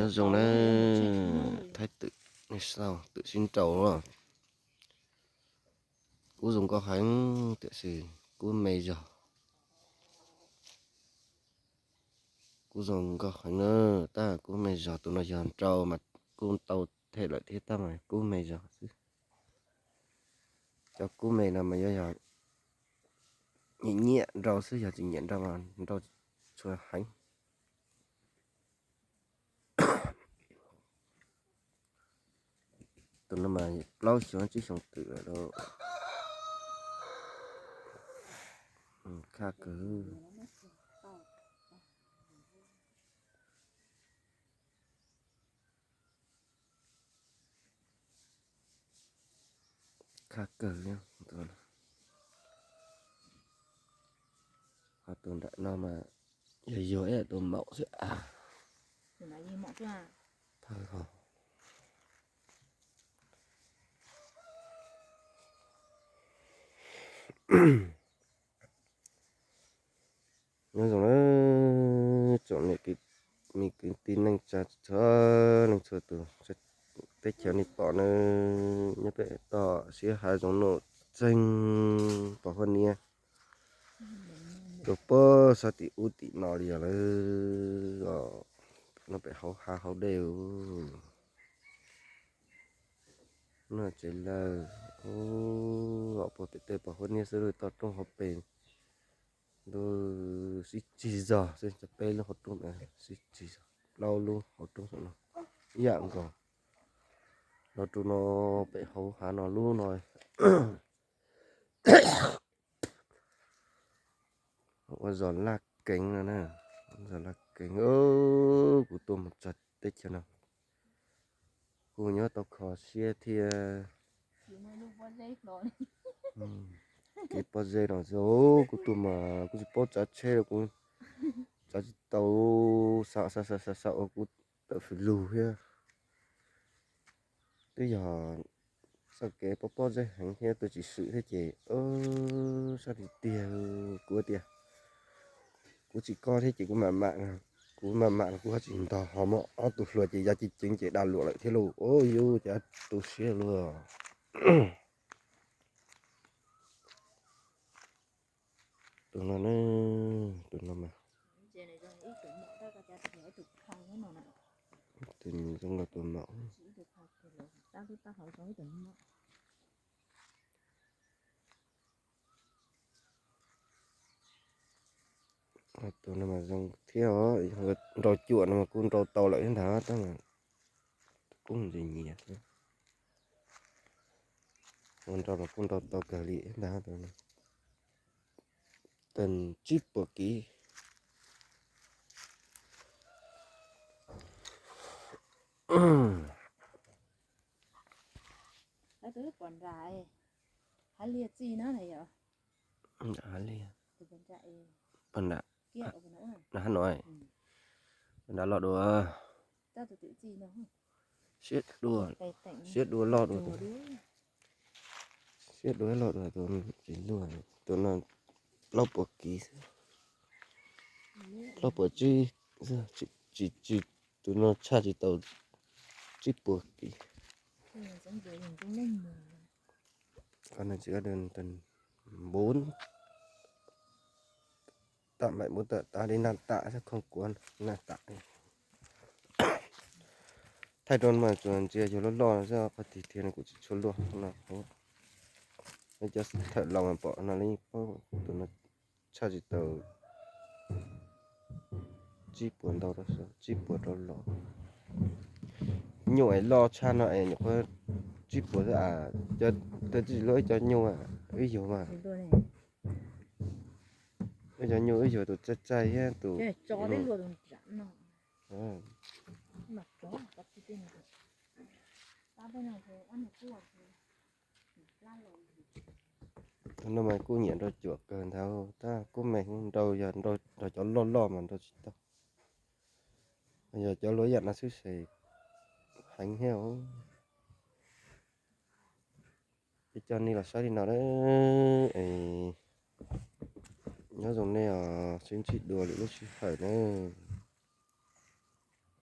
Nyob zoo na, Thaib Twm, nej xauj twm sib nraus los. Kuv zoo nkauj heev tiam sis kuv me zog. Kuv zoo nkauj heev na, tab kuv me zog. Tus no yog nrau mas kuj tau them lawm thiab tab mas kuv me zog xwb. Cov kuv me no mas yuav yog nyiam nyiam nrau xwb, yog tsis nyiam nrau mas nrau tsis tshua heev. Tus no mas plaub xyoo tsib xyoo twm lawm lauj. Khaj kawg. Khaj kawg. Ho tus nram no mas yog yog ib tus maum xwb. Thawj ho. Nyob zoo na, tsoom niam kwv, me kwv tij neej tsa txhua leej txhua tus, teb chaws nej pom na, nyob pem toj siab hav zoov nuj txeeg pos huab niab, rau puag sab tim ub tim no li os lawm. No pem hauv hav hauv dej, no tsev lawm, puag pem tej pos huab niab xwb, lub toj roob hauv pes lub sib tsig zog xwb, cov peb lub hauv roob sib tsig zog, plaub lub hauv roob no ib yam nkaus. Los rau no pem hauv hav no lub no ua zos Laj Keev no na, zos Laj Keev. Kuv tuaj mus txog teb chaws no kuj nyob tau kho siab thiab. Kev pob zeb no xwb, kuv tuaj mas kuv tsis paub tsav tsheb, kuv tsav tsis tau, xav xav xav xav ua kuv tawm fws lug thiab. Twb yog txoj kev pob pob zeb heev thiab tuaj tsis swm thiab ces sab tiag tiag, kuv tias kuv tsis koj thiab ces kuv mam mam, kuv mam mam los kuv ho tsis ntog ho muaj ob tug hluas ces ya ceev ceev ces dag luam lawm thiab lauj. Ua yus cas tu siab luaj. Tus no ne, tus no mas, tus zoo nkaus tus maum. Tus no mas zoo thiab os, nrau cuam no mas kuj nrau tau lawm thiab ntag, tab mas kuj ntxim nyiam thiab. Ua nrau los kuj nrau tau kawg li thiab ntag. Tus no tawm tsib puas kiv. Hav liaj txij no na yom. Hav liaj. Pog nram, nram hav no, nram loj dua. Siab dua, siab dua loj dua, siab dua loj dua tus tsis luaj. Tus no plaub puas kiv xwb, plaub puas tsib, tsis, tsis, tus no tshaj tsis tau tsib puas kiv. Con này chỉ có đường tầm bốn, tạm bảy bốn tạm tám đến năm tạ, chắc không quá năm tạ. Thaij rau mas tsuas ntsia yog loj loj xwb, qhov tiag tiag no kuv tsis tshua luaj no. Cov thawm laus pom no li paub tus no tshaj tsis tau tsib puas ntau, tsib puas rau los. Nyuj es loj tshaj no es nyuam qhuav tsib puas xwb as. Cov tsis luaj ib co nyuj, wb yug mas, ib co nyuj wb yug tus txaij txaij thiab tus no mas kuj nyiam nrau cuam kawg ntag, tab kuj me nrau, yog nrau cov loj loj mas nrau tsis tau. Yog cov luaj yam no xwb ces heev thiab. Ces coj nej los saib li no na, nyob zoo nej os, sib ntsib dua lwm lub sij hawm na.